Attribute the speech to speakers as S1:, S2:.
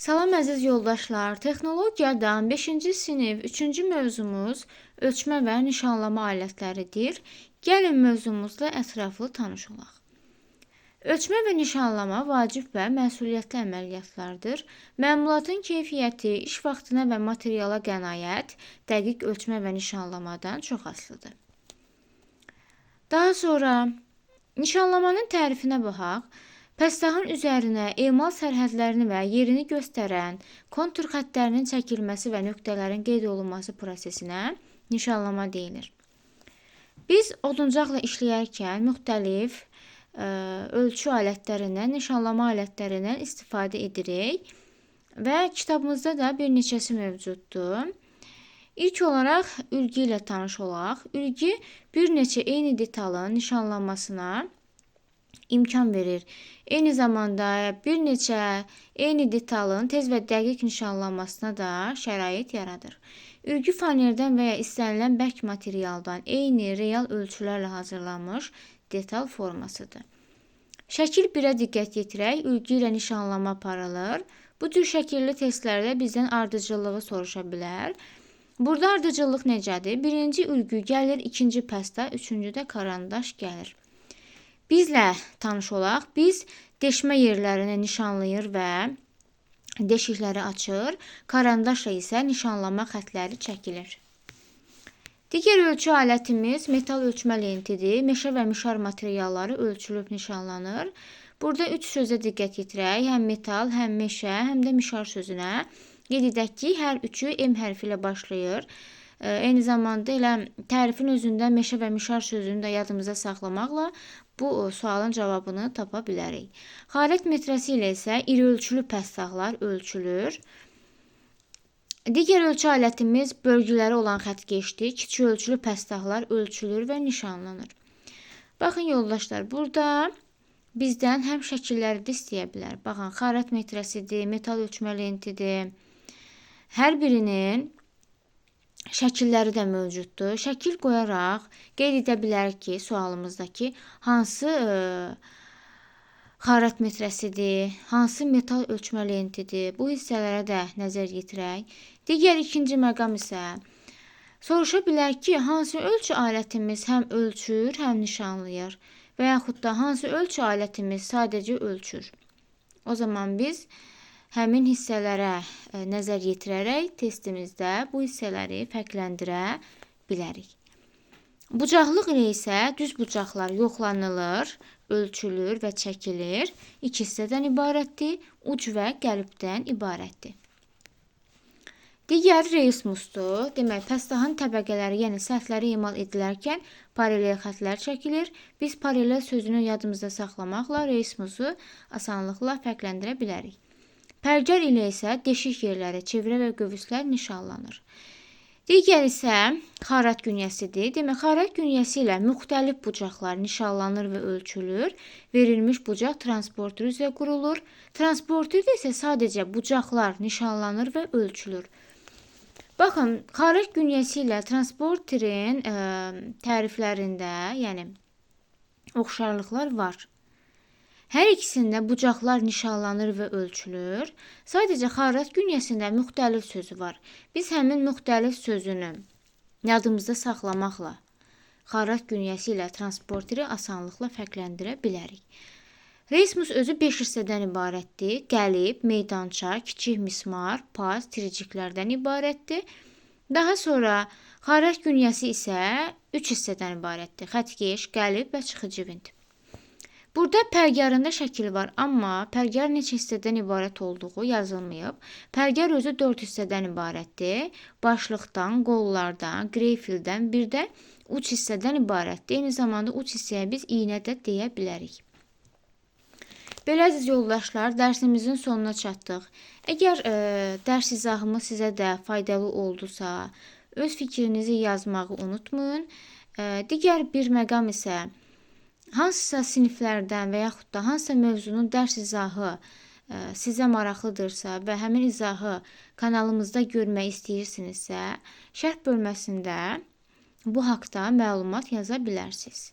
S1: Salam əziz yoldaşlar, texnologiyadan 5-ci sinif 3-cü mövzumuz ölçmə və nişanlama alətləridir. Gəlin mövzumuzla ətraflı tanış olaq. Ölçmə və nişanlama vacib və məsuliyyətli əməliyyatlardır. Məmulatın keyfiyyəti, iş vaxtına və materiala qənaət, dəqiq ölçmə və nişanlamadan çox asılıdır. Daha sonra nişanlamanın tərifinə baxaq. Pəstahın üzərinə emal sərhədlərini və yerini göstərən kontur xəttlərinin çəkilməsi və nöqtələrin qeyd olunması prosesinə nişanlama deyilir. Biz oduncaqla işləyərkən müxtəlif ölçü alətlərindən, nişanlama alətlərindən istifadə edirik və kitabımızda da bir neçəsi mövcuddur. İlk olaraq ülgü ilə tanış olaq. Ülgü bir neçə eyni detalın nişanlanmasına imkan verir. Eyni zamanda bir neçə eyni detalın tez və dəqiq nişanlanmasına da şərait yaradır. Ülgü fanerdən və ya istənilən bərk materialdan eyni real ölçülərlə hazırlanmış detal formasıdır. Şəkil 1-ə diqqət yetirək, ülgü ilə nişanlama aparılır. Bu cür şəkilli testlərdə bizdən ardıcıllığı soruşa bilər. Burada ardıcıllıq necədir? Birinci ülgü gəlir, ikinci pəsta, üçüncü də karandaş gəlir. Bizlə tanış olaq. Biz deşmə yerlərini nişanlayır və deşikləri açır. Karandaşla isə nişanlama xətləri çəkilir. Digər ölçü alətimiz metal ölçmə lentidir. Meşə və mişar materialları ölçülüb nişanlanır. Burada üç sözə diqqət yetirək. Həm metal, həm meşə, həm də mişar sözünə. Qeyd edək ki, hər üçü M hərfi ilə başlayır. Eyni zamanda elə tərifin özündə meşə və mişar sözünü də yadımızda saxlamaqla bu sualın cavabını tapa bilərik. Xarət metrəsi ilə isə iri ölçülü pəstahlar ölçülür. Digər ölçü alətimiz bölgüləri olan xəttkeşdir. Kiçik ölçülü pəstahlar ölçülür və nişanlanır. Baxın yoldaşlar, burada bizdən həm şəkilləri də istəyə bilər. Baxın, xarət metrəsidir, metal ölçmə lentidir. Hər birinin şəkilləri də mövcuddur. Şəkil qoyaraq qeyd edə bilər ki, sualımızdakı hansı xarət metrəsidir, hansı metal ölçmə lentidir. Bu hissələrə də nəzər yetirək. Digər ikinci məqam isə soruşa bilər ki, hansı ölçü alətimiz həm ölçür, həm nişanlayır və yaxud da hansı ölçü alətimiz sadəcə ölçür. O zaman biz həmin hissələrə nəzər yetirərək testimizdə bu hissələri fərqləndirə bilərik. Bucaqlıq ilə isə düz bucaqlar yoxlanılır, ölçülür və çəkilir. İki hissədən ibarətdir, uc və qəlibdən ibarətdir. Digər reysmusdur. Demək, pəstahın təbəqələri, yəni səthləri emal edilərkən paralel xətlər çəkilir. Biz paralel sözünü yadımızda saxlamaqla reysmusu asanlıqla fərqləndirə bilərik. Pərgər ilə isə deşik yerləri, çevrə və qövslər nişanlanır. Digər isə xarət günyəsidir. Demək, xarət günyəsi ilə müxtəlif bucaqlar nişanlanır və ölçülür. Verilmiş bucaq transporter üzrə qurulur. Transporterdə isə sadəcə bucaqlar nişanlanır və ölçülür. Baxın, xarət günyəsi ilə transporterin təriflərində, yəni oxşarlıqlar var. Hər ikisində bucaqlar nişanlanır və ölçülür. Sadəcə xarət günyəsində müxtəlif sözü var. Biz həmin müxtəlif sözünü yadımızda saxlamaqla xarət günyəsi ilə transporteri asanlıqla fərqləndirə bilərik. Reysmus özü 5 hissədən ibarətdir. Qəlib, meydança, kiçik mismar, paz, triciklərdən ibarətdir. Daha sonra xarət günyəsi isə 3 hissədən ibarətdir. Xəttkeş, qəlib və çıxıcı vint. Burada pərgarında şəkil var, amma pərgar neçə hissədən ibarət olduğu yazılmayıb. Pərgar özü 4 hissədən ibarətdir. Başlıqdan, qollardan, qreyfildən, bir də uc hissədən ibarətdir. Eyni zamanda uc hissəyə biz iynə də deyə bilərik. Belə əziz yoldaşlar, dərsimizin sonuna çatdıq. Əgər dərs izahımız sizə də faydalı oldusa, öz fikrinizi yazmağı unutmayın. Digər bir məqam isə hansısa siniflərdən və yaxud da hansısa mövzunun dərs izahı sizə maraqlıdırsa və həmin izahı kanalımızda görmək istəyirsinizsə, şərh bölməsində bu haqda məlumat yaza bilərsiniz.